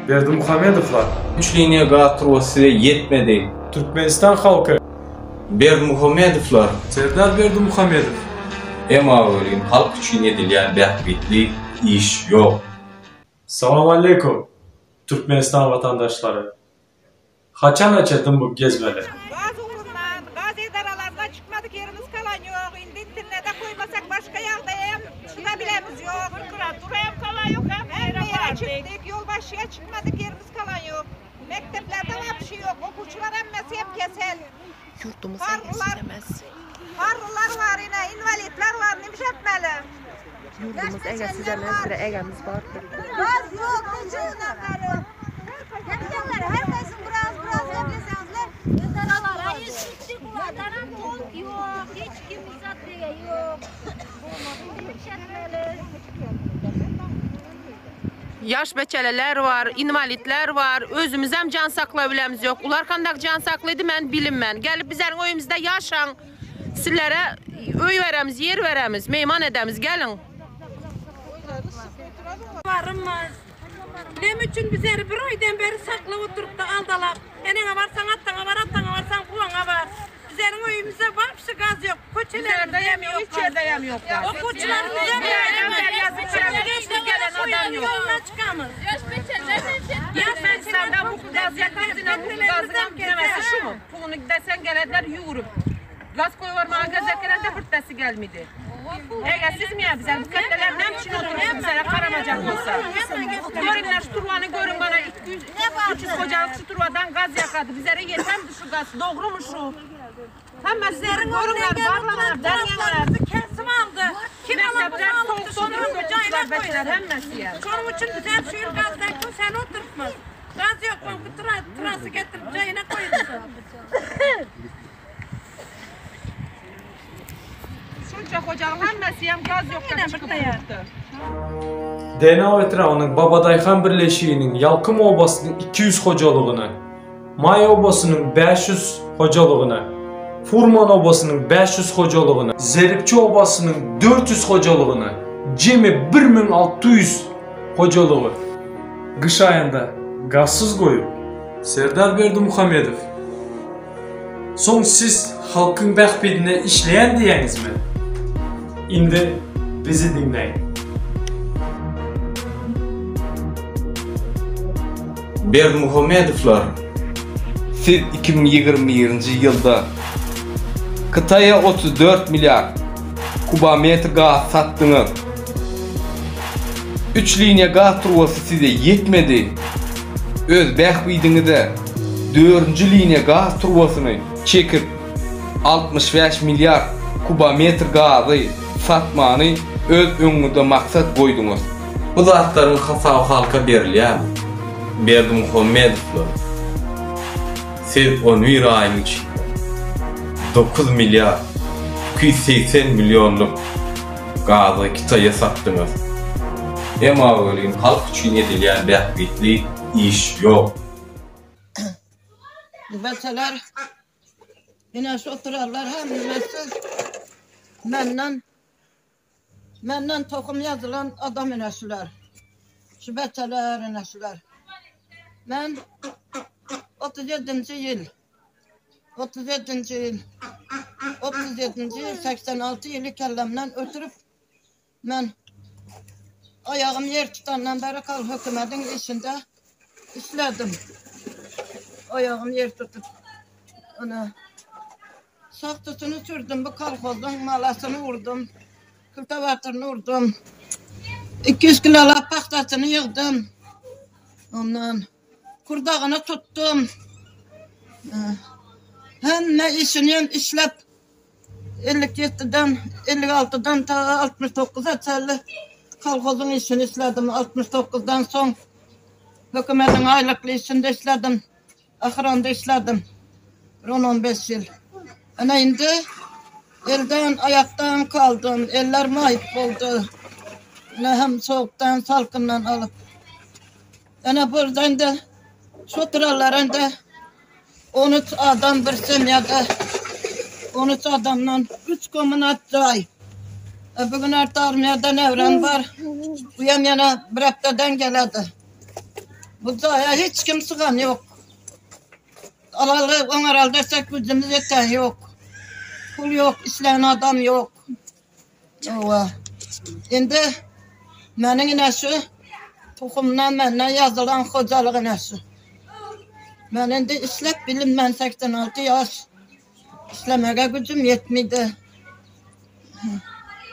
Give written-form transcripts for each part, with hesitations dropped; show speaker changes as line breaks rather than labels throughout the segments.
Berdimuhamedowlar.
Üç liniýa gaz turbasy size ýetmedi.
Türkmenistan halky.
Berdimuhamedowlar.
Serdar Berdimuhamedow.
Emma welin halk üçin edilýän bähbitli iş ýok.
Salam aleýkum Türkmenistan watandaşlary. Haçana çetin bu gezmeli.
Gaz ugrundan, gaz edaralaryna çykmadyk ýerimiz kalan ýok. Indi internete koýmasak başga ýagdaýam çydabilemiz ýok.
Prokuratura hem kalan ýok, hemme ýere
Hemme ýere
bardyk.
çykdyk, ýolbaşçyya çykmadyk ýerimiz kalan ýok. Mekdeplerde wapşi ýok, okuwçylar hemmesi hem kesel.
Ýurdumyz
Garrylar,
egesiz emes.
garrylar bar ine, inwalidler bar, nime etmeli?
Ýurdumyz egesiz emesdir, egemiz bardyr.
Gaz ýok, neçe ýyldan bäri. Hemmeler, herkesin biraz biraz gepleseňizler.
Ulardanam tolk ýok, hiç kim zat diýe ýok. Hiç etmeli.
Ýaş beçeleler bar, inwalidler bar. Özümizem jan saklabilemiz ýok. Ular kandak jan saklaýdy men bilinmen. Gelip bizleriň öýümizde ýaşaň. Sizlere öý beremiz, ýer beremiz, meýman edemiz. Geliň.
Barymyz. Näme üçin bizleri bir aýdan beri saklap oturypdy aldalap. Eneňe barsaň ataňa bar, ataňa barsaň buwaňa bar. Bizleriň öýümizde wapşe gaz ýok. Köçelerimizde hem ýok.
Hiç ýerde hem ýok gaz.
Okuwçylarymyz hem
Gelen adam ýok.
Ýoluna çykamyz.
Ýaş Türkmenistanda bu gaz ýakan zina bu gazyň nemesi şumu? Puluny desen gelediler ýüwrüp. Gaz koýubermäge gezek gelende birtdesi gelmedi. Eger siz mi bize bu ketteler näme üçin oturyp bizlere karamajak bolsa. Görüňler şu turbany görüň bana 200 300 hojalyk şu turbadan gaz ýakady. Bizlere ýetemdi şu gaz. Dogrumy şu? Hemme sizleriň görüňler barlaňlar derňeňler.
Kesip aldy. Kim
Mekdepler soğuk dondurup okuwçylar beçeler hemmesi ýer.
Şonuň üçin bizem şu ýyl gazdan kösen oturypmyz. Gaz ýok, bu trasy getirip jaýyna goýulsyn.
Şunça hojalygyň hemmesi hem gaz ýokdan çykyp durupdy.
Dänew etrabynyň Babadaýhan birleşiginiň Ýalkym obasynyň 200 hojalygyna, Maý obasynyň 500 hojalygyna, Furman obasynyň 500 hojalygyna, Zeripçi obasynyň 400 hojalygyna, jemi 1600 hojalygy gyş aýynda gazsyz goýup, Serdar Berdimuhamedow Soň siz halkyň bähbidine işleýän diýýäňizmi? Indi bizi diňläň.
Berdimuhamedowlar siz 2021-nji ýylda Hytaýa 34 milliard kubometr gaz satdyňyz. Üç liniýa gaz turbasy size ýetmedi. Öz bähbidiňize dördünji liniýa gaz turbasyny çekip, 65 milliard kubometr gazy satmany öz öňüňizde maksat goýduňyz. Bu zatlaryň hasaby halka berilýärmi? Berdimuhamedowlar, siz on bir aýyň içinde 9 milliard 280 millionlyk gazy Kitaýa satdyňyz. Emma welin halk üçin edilýän bähbitli iş ýok.
Beçeler ine şu oturanlar hemmesi menden menden tohum ýazylan adam ine şular. Şu beçeler ine şular. Men 37-nji ýyl 37-nji ýyl 37-nji ýyl 86 ýyly kellemden ötürip men aýagym ýer tutandan bäri kal hökümediň işinde işledim. Aýagym ýer tutup ana şahtasyny sürdüm bu kolhozyň malasyny urdum. Kültebatyryny urdum. 200 kilolap pagtasyny ýygdym. Ondan Kurdagyny tutdum. Hemme işini hem işläp 57-den, 56-dan ta 69-a çenli kolhozyň işini işledim. 69-dan soň hökümetiň aýlykly işinde işledim. Ahyranda işledim. Bir 10-15 ýyl. Ana indi elden, aýakdan kaldym. Eller maýyp boldy. Ine hem sowukdan, salkyndan alyp. Ene burada indi şu oturanlar indi 13 adam bir semýada 13 adamdan 3 kommunat jaý. E, bugün erte armiýada Nevren bar. Bu hem ýene bir hepdeden geledi. Bu jaýa hiç kim sygan ýok. Alaly oňaraly desek güjümiz ýeten ýok. Pul ýok, islän adam ýok. Hawa. Indi meniň ine şu tohumdan menden ýazylan hojalyk ine şu. Men indi isläp bilinmän 86 ýaş. Islemege güjüm ýetmedi.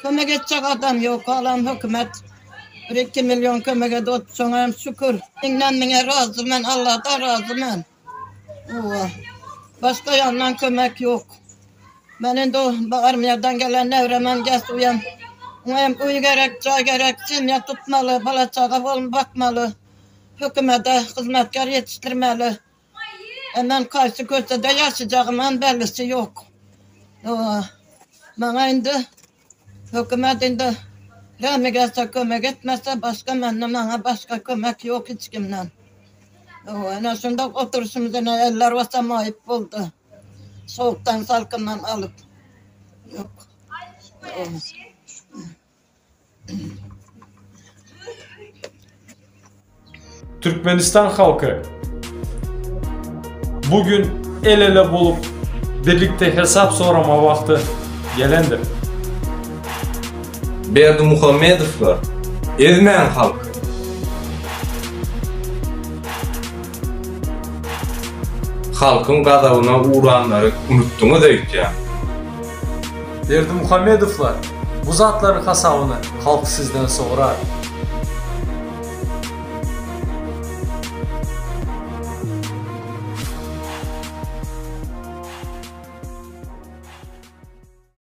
Kömek etjek adam ýok, galan hökümet bir-iki million kömek edip şoňa hem şükür. Iňden miňe razy men, Allahdan razy men. Hawa. Başga ýandan kömek ýok. Men indi o armiýadan gelen nevremem gelse uýam. Oňa hem öý gerek, jaý gerek, semýa tutmaly, bala-çaga bolup bakmaly. Hökümete hyzmatkär ýetişdirmeli. E men kaýsy köçede ýaşajagymam bellisi ýok. Hawa. Maňa indi hökümet indi rehmi gelse kömek etmese başga mende maňa başga kömek ýok hiç kimden. Hawa, ine şunda oturyşymyz ine eller bolsa maýyp boldy. Sowukdan salkyndan alyp. Ýok.
Türkmenistan halky bugün el ele bolup birlikde hesap sorama wagty gelendir.
Berdimuhamedowlar ezmäň halky. Halkyň gazabyna uranlary unutdyňyz öýtýän.
Berdimuhamedowlar bu zatlaryň hasabyny halk sizden sorar.